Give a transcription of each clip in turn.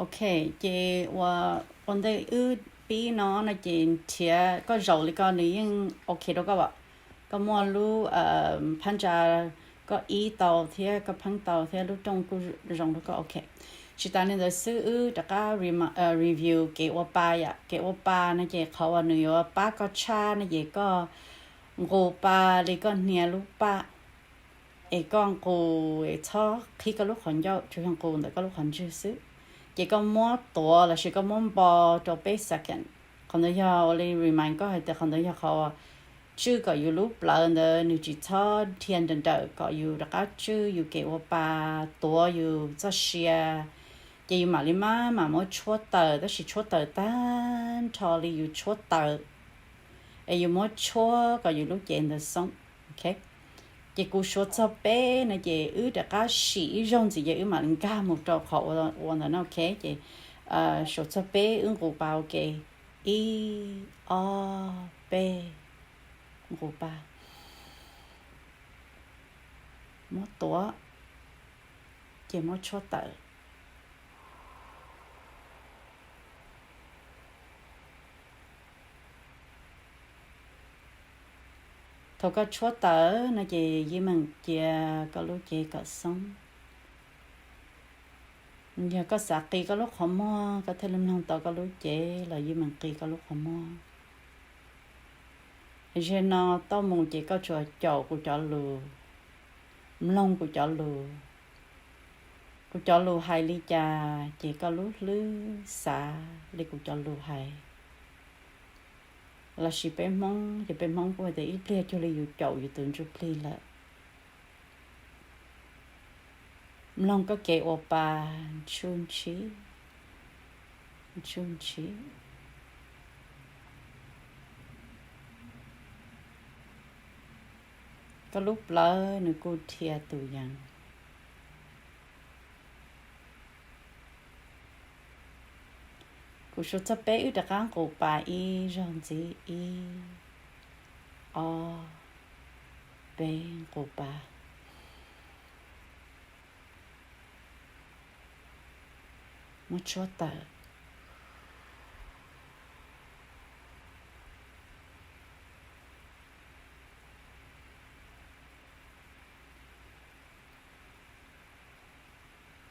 Ok, ces ua, ua ntej wb pib no no ces nrhiav koj zaum li ko nws yeej ok rau koj as. Koj muaj lub phab ntsa, koj ib tau thiab koj pheej tau thiab lub rooj kuj zoo rau koj. Ok, tsis tas li ntawd xwb wb rov qab review kev ua pa yom. Kev ua pa no ces qhov uas nws yuav pab koj tshaj no ces koj nqus pa li koj hnia lub paj es koj nqus es txhob qhib koj lub qhov ncauj, tsuas yog nqus ntawm koj lub qhov ntswg xwb. Ces koj muab tuav lossis koj muab npo rau peb second. Qhov ntawd yog ua li remind koj hais tias qhov ntawd yog qhov tswj kom yus lub plawv ntawd nws tsis txhob dhia nrawm nrawm kom yus rov qab tswj yus kev ua pa, tuav yus txoj sia. Ces yus mam li maj mam muab tshuab tawm, tab sis tshuab tawm tag nrho li yus tshuab tawm, es yus muab tshuab kom yus lub cev ntawd xoob. Ok, ces kuv suav txog peb no ces wb rov qab sim ib zaug ntxiv ces wb mam li nkag mus rau qhov ua ntawd no. Ok, ces suav txog peb wb nqus pa. Ok, ib, ob, peb, nqus pa, muab tuav, ces muab tshuab tawm. Thaum koj tshuab tawm no ces yeej meem cia koj lub cev kom xoob. Yog koj xav qi koj lub qhov muag koj thiaj li mloog tau koj lub cev los yeej meem qi koj lub qhov muag. Zaum no tau mus ces koj tsuas caum kuv cov lus, mloog kuv cov lus. Kuv cov lus hais li cas ces koj lub hlwb xav li kuv cov lus hais. Lossis peb Hmoob ces peb Hmoob kuj hais tias ib pliag cuag li yus caum yus tus ntsuj plig lawm. Mloog koj kev ua pa, ntsuj ntsib, ntsuj ntsib. Koj lub plawv nws kuj dhia tus yees. Kuv suav txog peb wb rov qab nqus pa ib zaug ntxiv, ib, ob, peb, nqus pa. Muab tshuab tawm.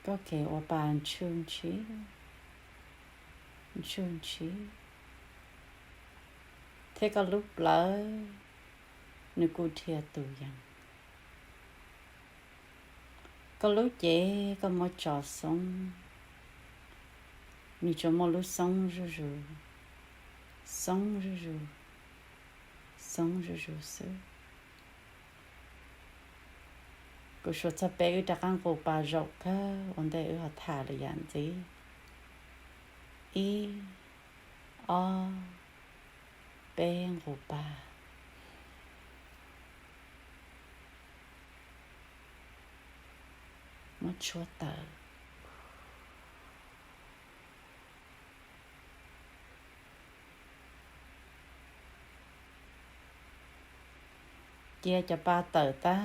Koj kev ua pa ntsuj ntsib, ntsuj ntsib, thiab koj lub plawv nws kuj dhia tus yees. Koj lub cev koj muab tso xoob, nws tsuas muaj lub xoob zuj zus, xoob zuj zus, xoob zuj zus xwb. Kuv suav txog peb wb rov qab nqus pa zaum kawg ua ntej wb ho tham lwm yam ntxiv. Ib, ob, peb, nqus pa. Muab tshuab tawm. Cia cov pa tawm tag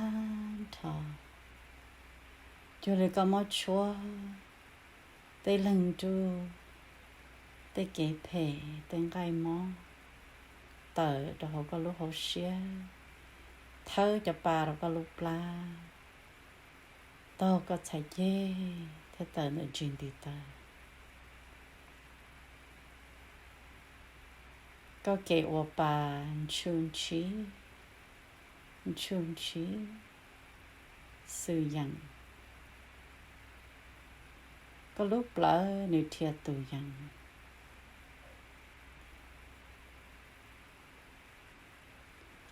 nrho, cuag li koj muab tshuab tej leeg nruj, tej kev phem, tej nqaij mob tawm rau hauv koj lub hauv siab, thawb cov pa rau koj lub plab, taug koj txhais ceg thiab tawm ntawm ntsis ntiv taw. Koj kev ua pa ntshuj ntsib, ntshuj ntsib, xwm yeem. Koj lub plawv nws dhia tus yees.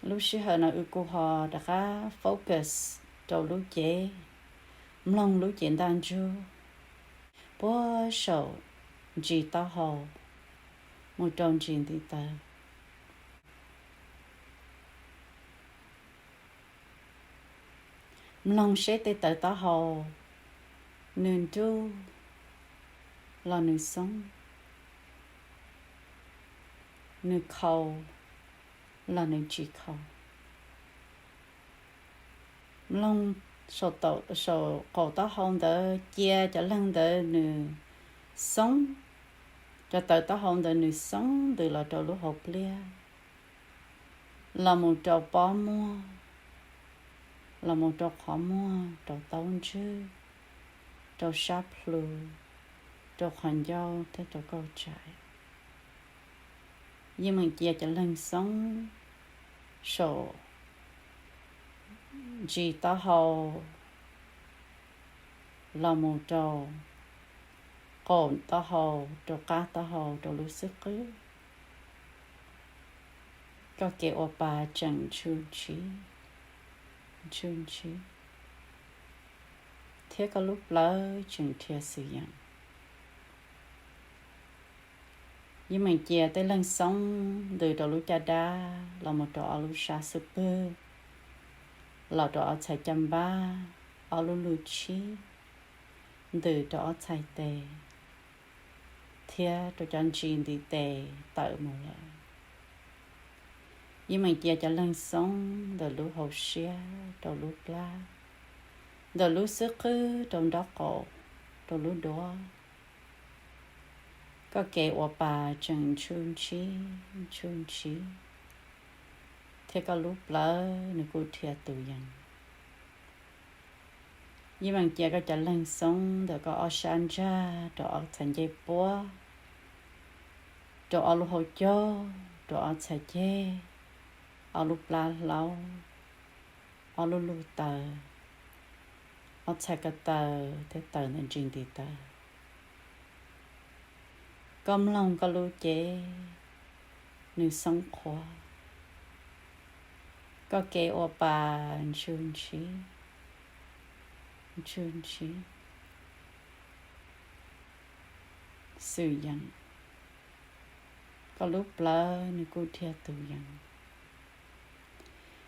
Lub sij hawm no wb kuj ho rov qab focus rau lub cev, mloog lub cev ntaj ntsug puag saum ntsis taub hau mus rau ntsis ntiv taw. Mloog seb tej tawv taub hau nws nruj los nws xoob, nws khau los nws tsis khau. Mloog saum qaum taub hau ntawd cia cov leeg ntawd nws xoob, cov tawv taub hau ntawd nws xoob ntws los rau lub hauv pliaj, los mus rau pob muag, los mus rau qhov muag, rau taub ntswg, rau sab plhu, rau qhov ncauj thiab rau kauj tsaim. Yeej meem cia cov leeg xoob saum ntsis taub hau los mus rau qaum taub hau, rau qab taub hau, rau lub xub qwb. Koj kev ua pa tseem ntshu ntshiv, ntshu ntshiv, thiab koj lub plawv tseem dhia xwm yeem. Yeej meem cia tej leeg xoob ntws rau lub caj dab, los mus rau ob lub sab xub pwg, los rau ob txhais caj npab, ob lub lub tshib, ntws rau ob txhais tes, thiab rau cov ntsis ntiv tes tawm mus lawm. Yeej meem cia cov leeg xoob ntawm lub hauv siab rau lub plab, ntawm lub xub qwb rau nraub qaum, rau lub duab. Koj kev ua pa tseem ntshu ntshiv, ntshu ntshiv, thiab koj lub plawv nws kuj dhia tus yees. Yeej meem cia koj cov leeg xoob ntawm koj ob sab ntsag rau ob txhais ncej puab, rau ob lub hauv caug, rau ob txhais ceg, ob lub plab hlaub, ob lub lub taw, ob txhais ko taw thiab taw ntawm ntsis ntiv taw. Koj mloog koj lub cev nws xoob qhuav, koj kev ua pa ntshu ntshiv, ntshu ntshiv, xwm yeem, koj lub plawv nws kuj dhia tus yees.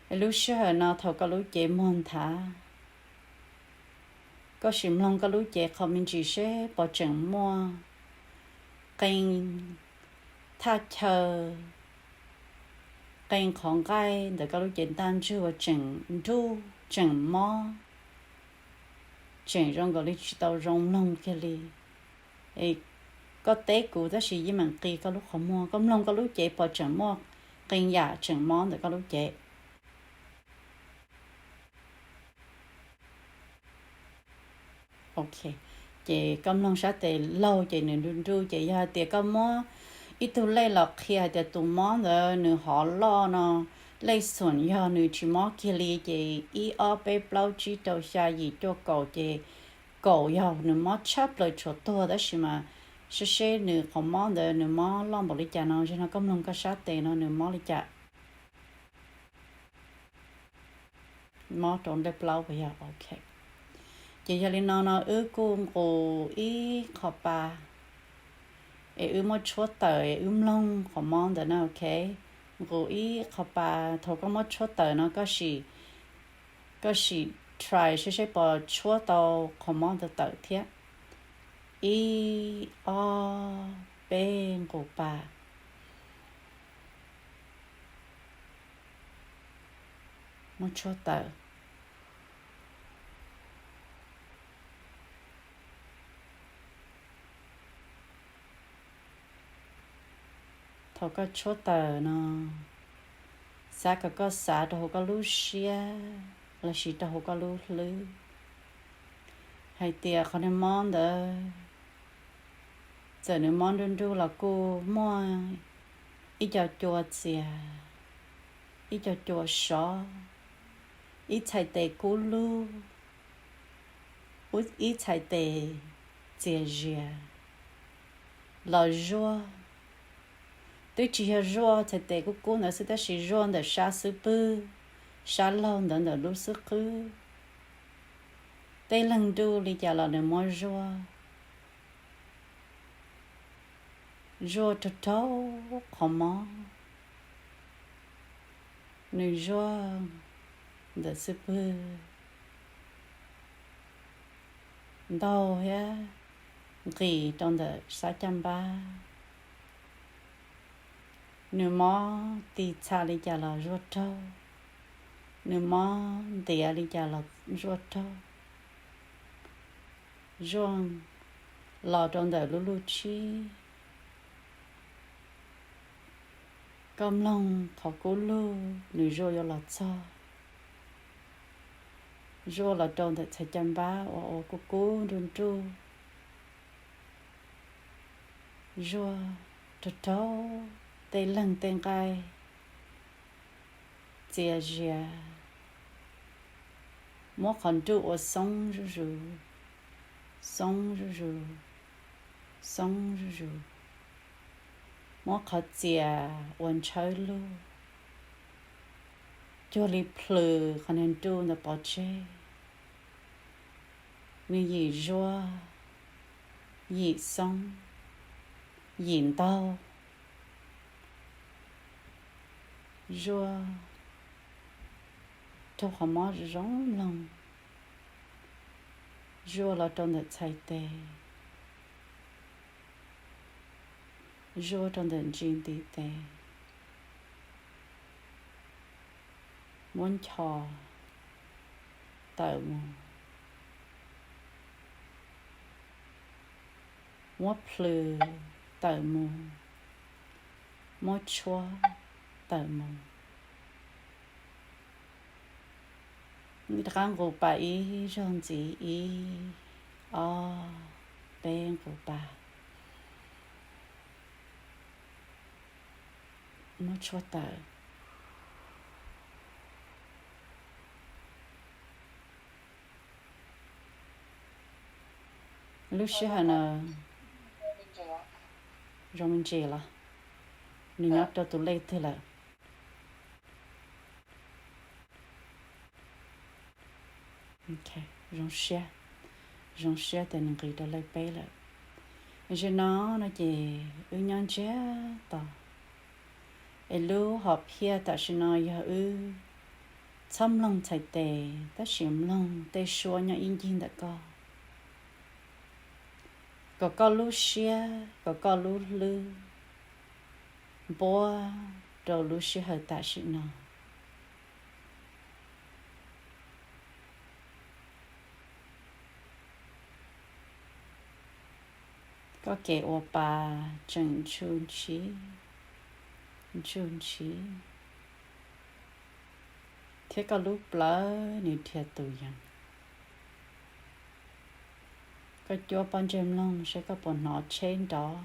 Es lub sij hawm no thaum koj lub cev muag nthav, koj sim mloog koj lub cev qhov me ntsis seb puas tseem muaj qee thaj chaw, qee qhov nqaij ntawm koj lub cev ntaj ntsug uas tseem nruj, tseem mob, tseem zoo nkaus li tsis tau zoo mloog kiag li. Es koj teb kuv tab sis yeej meem qis koj lub qhov muag, koj mloog koj lub cev puas tseem muaj qee yam tseem mob ntawm koj lub cev. Ok, ces koj mloog sab tes laug ces nws nruj nruj, ces yog hais tias koj muab ib tug lej los qhia hais tias tus mob ntawd nws hov loj no, lej xum yog nws tsis mob kiag li, ces ib ob peb plaub tsib rau xya yim cuaj kaum, ces kaum yog nws mob tshaj plaws tshuav tuag, tab sis mas seb seb nws qhov mob ntawd nws mob loj npaum li cas no, zaum no koj mloog koj sab tes no nws mob li cas. Mob rau nplej plaub puas yog? Ok. Ces yog li no no wb kuj nqus ib qho pa, es wb muab tshuab tawm es wb mloog qhov mob ntawd na, ok. Nqus ib qho pa, thaum koj muab tshuab tawm no koj sim, koj sim try seb seb puas tshuab tau qhov mob ntawd tawm thiab. Ib, ob, peb, nqus pa. Muab tshuab tawm. Thaum koj tshuab tawm no, xav kom koj xav rau hauv koj lub siab lossis rau hauv koj lub hlwb hais tias qhov niag mob ntawd txawm nws mob nruj nruj los kuj muaj ib co cua txias, ib co cua sov, ib txhais tes kub lug, ib txhais tes txias zias los zuaj. Twb tsis yog zuaj txhais tes kub kub ntawd xwb tab sis zuaj ntawm sab xub pwg, sab laug ntawd ntawm lub xub qwb. Tej leeg nruj li cas los nws muab zuaj, zuaj raug raug qhov mob, nws zuaj ntawm xub pwg ntau thiab nqis rau ntawm sab caj npab. Nws mob tis txha li cas los zuaj raug, nws mob ntiav li cas los zuaj raug. Zuaj los rau ntawm lub luj tshib. Koj mloog qhov kub lug nws zuaj yuav los txog, zuaj los rau ntawm txhais caj npab uas ua kub kub nruj nruj, zuaj raug raug tej leeg tej nqaij txias zias, muab qhov nruj ua xoob zuj zus, xoob zuj zus, xoob zuj zus, muab qhov txias ua ntshawb lug, cuag li plhws qhov niag nruj ntawd pov tseg. Nws yim zuaj, yim xoob, yim ntaug, zuaj raug qhov mob zoo mloog, zuaj los rau ntawm txhais tes, zuaj rau ntawm ntsis ntiv tes, muab nchos tawm mus, muab plhws tawm mus, muab tshuab tawm mus. Rov qab nqus pas ib zaug ntxiv, ib, ob, peb, nqus pas, muab tshuab tawm. Lub sij hawm no zoo me ntsis los? Nws nyob rau tus lej twg lawm? Zoo siab, zoo siab tias nws nqis rau lej peb lawm. Tam sim no no ces wb nyob ntsiag to, es lub hom phiaj tam sim no yog wb txhob mloog txhais tes tab sis mloog tej suab nyob ib ncig ntawm koj, kom koj lub siab, kom koj lub hlwb npuab rau lub sij hawm tam sim no. Koj kev ua pa tseem ntsuj ntshiv, ntsuj ntshiv, thiab koj lub plawv nws dhia tus yees. Koj cuab pob ntseg mloog saib koj puas hnov tsheb nrov.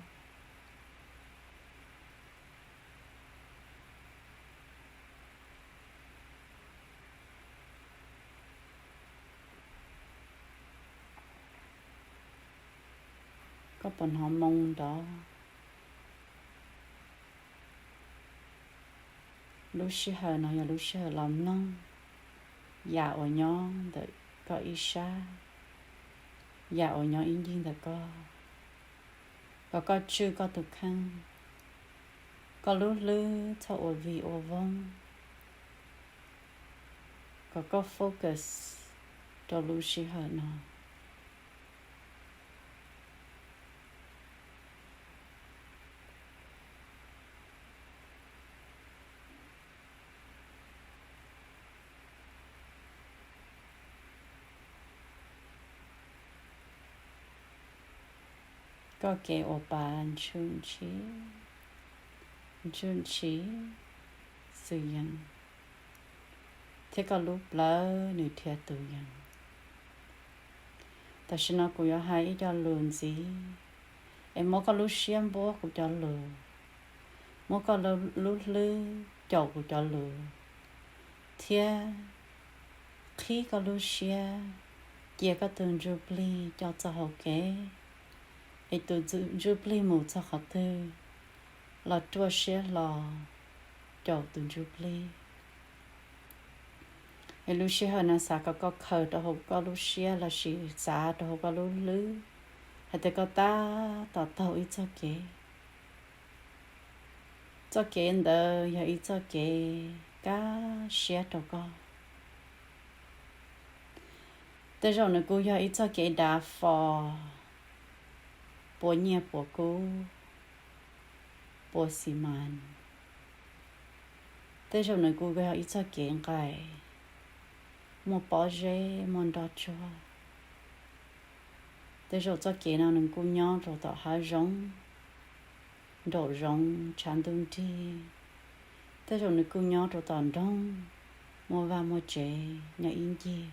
Koj puas hnov moo nrov? Lub sij hawm no yog lub sij hawm los mloog yam uas nyob ntawm koj ib sab, yam uas nyob ib ncig ntawm koj, kom koj tswj koj tus kheej, koj lub hlwb txhob ua vig ua voog, kom koj focus rau lub sij hawm no. Koj kev ua pa ntsuj ntshiv, ntsuj ntshiv xwm yees, thiab koj lub plawv nws dhia tus yees. Tam sim no kuv yuav hais ib co lus ntxiv, es muab koj lub siab npuab kuv cov lus, muab koj lub hlwb caum kuv cov lus, thiab qhib koj lub siab, cia koj tus ntsuj plig coj txoj hau kev, es tus ntsuj plig mus txog qhov twg los ruaj siab hlo caum tus ntsuj plig. Es lub sij hawm no xav kom koj khaws rau hauv koj lub siab lossis xav rau hauv koj lub hlwb hais tias koj tab tom taug ib txoj kev. Txoj kev ntawd yog ib txoj kev kaj siab rau koj. Tej zaum nws kuj yog ib txoj kev dav fo, puas nyiaj puas kub, puas xis mas. Tej zaum nws kuj yog ib txoj kev nqaim, muaj pob zeb, muaj nroj tsuag. Tej zaum txoj kev no nws kuj nyob rau tom hav zoov, nraum zoov tshav ntuj nrig, tej zaum nws kuj nyob rau tom nroog, muaj vaj muaj tsev nyob ib ncig.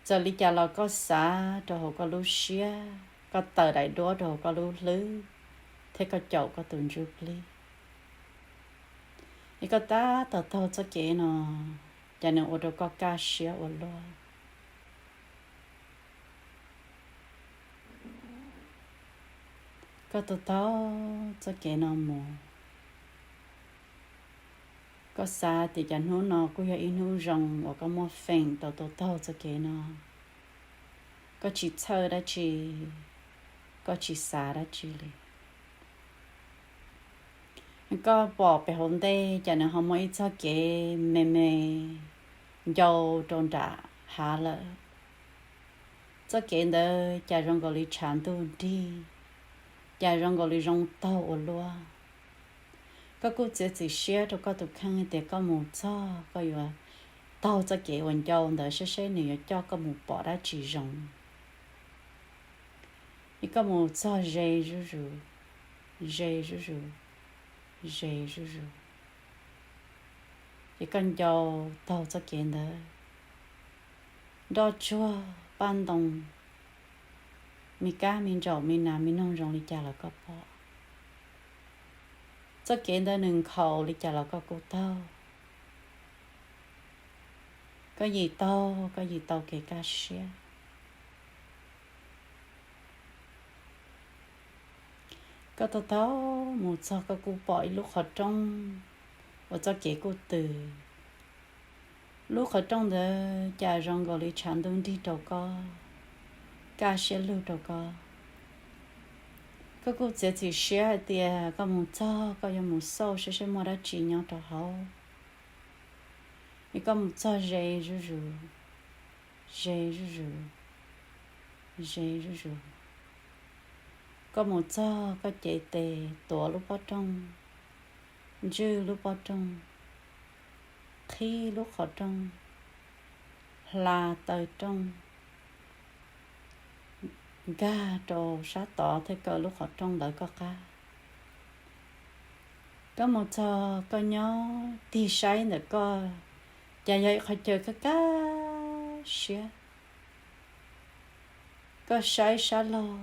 Txawm li cas los koj xav rau hauv koj lub siab, koj tawm daim duab rau hauv koj lub hlwb, thiab koj caum koj tus ntsuj plig, es koj tab tom taug txoj kev no, cas nws ua rau koj kaj siab ua luaj. Koj taug taug txoj kev no mus, koj xav tias cas hnub no kuj yog ib hnub zoo uas koj muaj feem tau taug taug txoj kev no. Koj tsis txhawj dab tsi, koj tsis xav dab tsi li. Koj pom pem hauv ntej cas nws ho muaj ib txoj kev me me ncau rau nram hav lawm. Txoj kev ntawd cas zoo nkaus li tshav ntuj nrig, cas zoo nkaus li zoo taug ua luaj. Koj kuj txiav txim siab rau koj tus kheej hais tias koj mus txog koj yuav taug txoj kev uas ncau ntawd saib seb nws yuav coj koj mus pom dab tsi zoo. Es koj mus txog ze zuj zus, ze zuj zus, ze zuj zus. Ces koj ncau taug txoj kev ntawd, nroj tsuag paj ntoo, me kab me ntsaum me nas me noog zoo li cas los koj pom. Txoj kev ntawd nws nkhaus li cas los koj kuj taug. Koj yim taug, koj yim tau kev kaj siab. Koj taug taug mus txog koj kuj pom ib lub qhov rooj uas txoj kev kuj tws. Lub qhov rooj ntawd cas zoo nkaus li tshav ntuj nrig rau koj, kaj siab lug rau koj. Koj kuj txiav txim siab hais tias koj mus txog koj yuav mus xauj saib seb muaj dab tsi nyob rau hauv. Es koj mus txog ze zuj zus, ze zuj zus, ze zuj zus. Koj mus txog koj cev tes tuav lub pob rooj, ntswj lub pob rooj, qhib lub qhov rooj, hla taw rooj, nkag rau sab tod thiab kaw lub qhov rooj ntawd koj qab. Koj mus txog koj nyob tig saib ntawm koj, cas yog ib qhov chaw kaj kaj siab. Koj saib sab laug,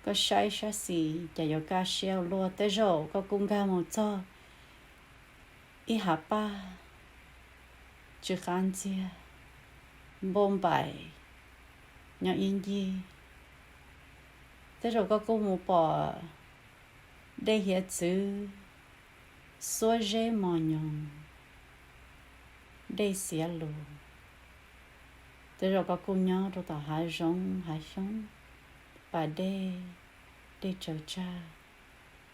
koj saib sab xis cas yuav kaj siab ua luaj. Tej zaum koj kuj nkag mus txog ib hav paj tsw qab ntxiag, npauj npaim nyob ib ncig. Tej zaum koj kuj mus pom dej hiav txwv, xuab zeb mos nyoos, dej xiav lus. Tej zaum koj kuj nyob rau tom hav zoov hav xyoob, pas dej, dej tsaws tsag,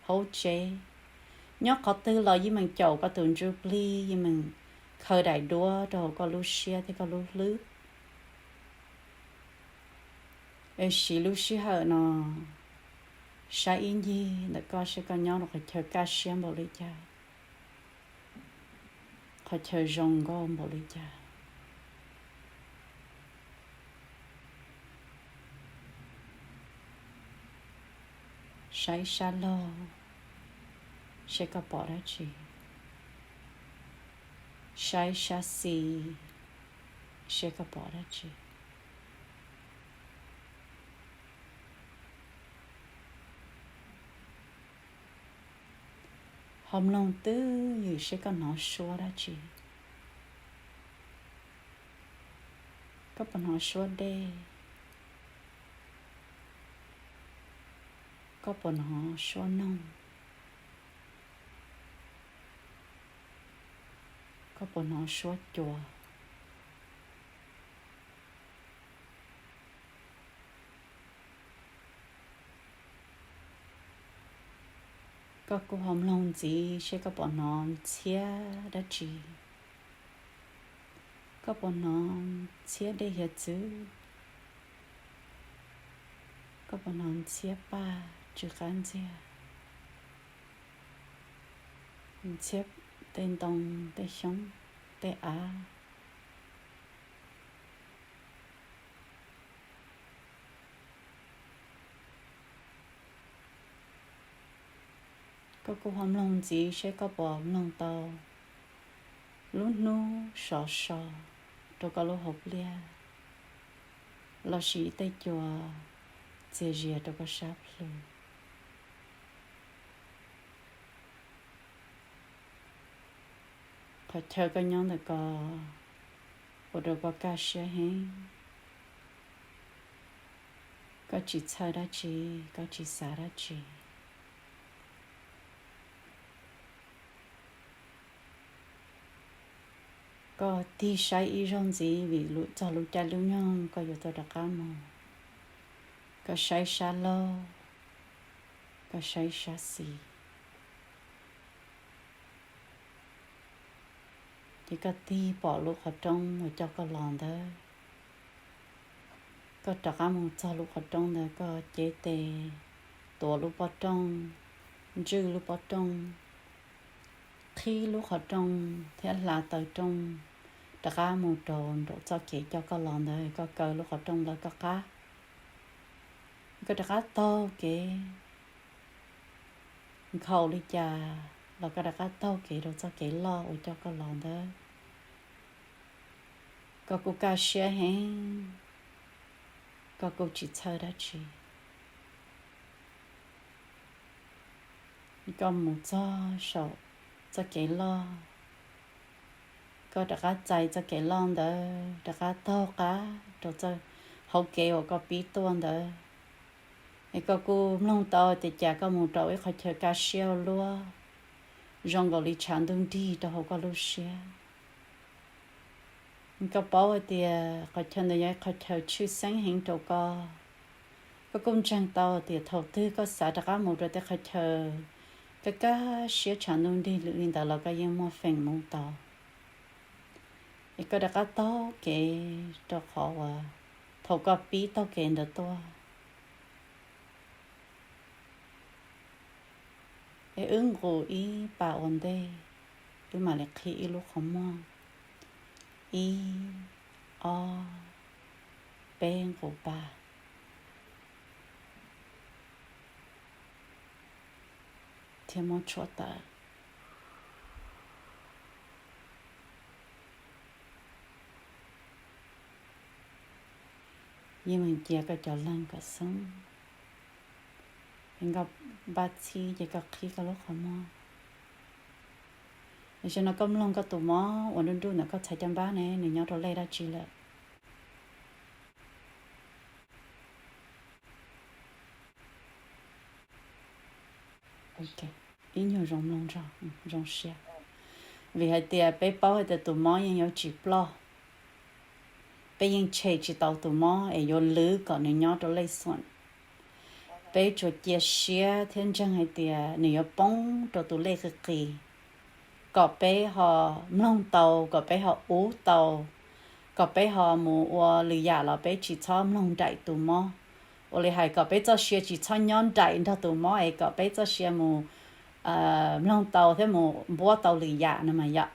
hauv tsev, nyob qhov twg los yeej meem caum koj tus ntsuj plig, yeej meem khaws daim duab rau hauv koj lub siab thiab koj lub hlwb. Es siv lub sij hawm no saib ib ncig ntawm koj seb koj nyob rau qhov chaw kaj siab npaum li cas, qhov chaw zoo nkauj npaum li cas. Saib sab laug seb koj pom dab tsi. Saib sab xis seb koj pom dab tsi. Ho mloog twj ywm seb koj hnov suab dab tsi. Koj puas hnov suab dej? Koj puas hnov suab noog? Koj puas hnov suab cua? Koj kuj ho mloog ntxiv seb koj puas hnov ntxhiab dab tsi. Koj puas hnov ntxhiab dej hiav txwv? Koj puas hnov ntxhiab paj tsw qab ntxiag? Ntxhiab tej ntoo, tej xyoob, tej av. Koj kuj ho mloog ntxiv seb koj puas mloog tau lub hnub sov so rau koj lub hauv pliaj, lossis tej cua txias zias rau koj sab plhu. Qhov chaw koj nyob ntawm ko ua rau koj kaj siab heev, koj tsis txhawj dab tsi, koj tsis xav dab tsi. Koj tig saib ib zaug ntxiv vim txog lub caij lub nyoog koj yuav tau rov qab mus. Koj saib sab laug, koj saib sab xis, ces koj tig pom lub qhov rooj uas coj koj los ntawd. Koj rov qab mus txog lub qhov rooj ntawd, koj cev tes tuav lub pob rooj, ntswj lub pob rooj, qhib lub qhov rooj thiab hla taw rooj rov qab mus rau nraum txoj kev coj koj los ntawd. Koj kaw lub qhov rooj ntawd koj qab, koj rov qab taug kev nkhaus li cas los koj rov qab taug kev rau txoj kev loj uas coj koj los ntawd. Koj kuj kaj siab heev, koj kuj tsis txhawj dab tsi. Koj mus txog saum txoj kev loj, koj rov qab txais txoj kev loj ntawd rov qab taug qab rau hauv kev uas koj pib tuaj ntawd. Es koj kuj mloog tau tias cas koj mus rau ib qhov chaw kaj siab ua luaj, zoo nkaus li tshav ntuj nrig rau hauv koj lub siab. Koj paub hais tias qhov chaw ntawd yog ib qhov chaw tshwj xeeb heev rau koj. Koj kuj ntseeg tau tias thaum twg koj xav rov qab mus rau tej qhov chaw kaj kaj siab tshav ntuj nrig lwm li ntawd los koj yeej muaj feem mus tau. Es koj rov qab taug kev rau qhov uas thaum koj pib taug kev ntawd tuaj. Es wb nqus ib pas ua ntej, wb mam li qhib ib lub qhov muag. Ib, ob, peb nqus pas thiab muab tshuab tawm. Yeej meem cia koj cov leeg kom xoob, es koj npaj txhib ces koj qhib koj lub qhov muag. Tam sim no koj mloog koj tus mob uas nruj nruj ntawm koj txhais caj npab ne, nws nyob rau lej dab tsi lawm? Ib nyuag zoo mloog, zoo siab, vim hais tias peb paub hais tias tus mob yeej yuav tsis ploj. Peb yeej tshem tsis tau tus mob es yuav lwv kom nws nyob rau lej xoom. Peb tsuas cia siab thiab ntseeg hais tias nws yuav poob rau tus lej qis qis, kom peb ho mloog tau, kom peb ho ua tau, kom peb ho mus ua lwm yam los peb tsis txhob mloog nraim tus mob. Ua li hais kom peb txoj sia tsis txhob nyob nraim nrog tus mob es kom peb txoj sia mus mloog tau thiab mus npuab tau lwm yam no mas yom.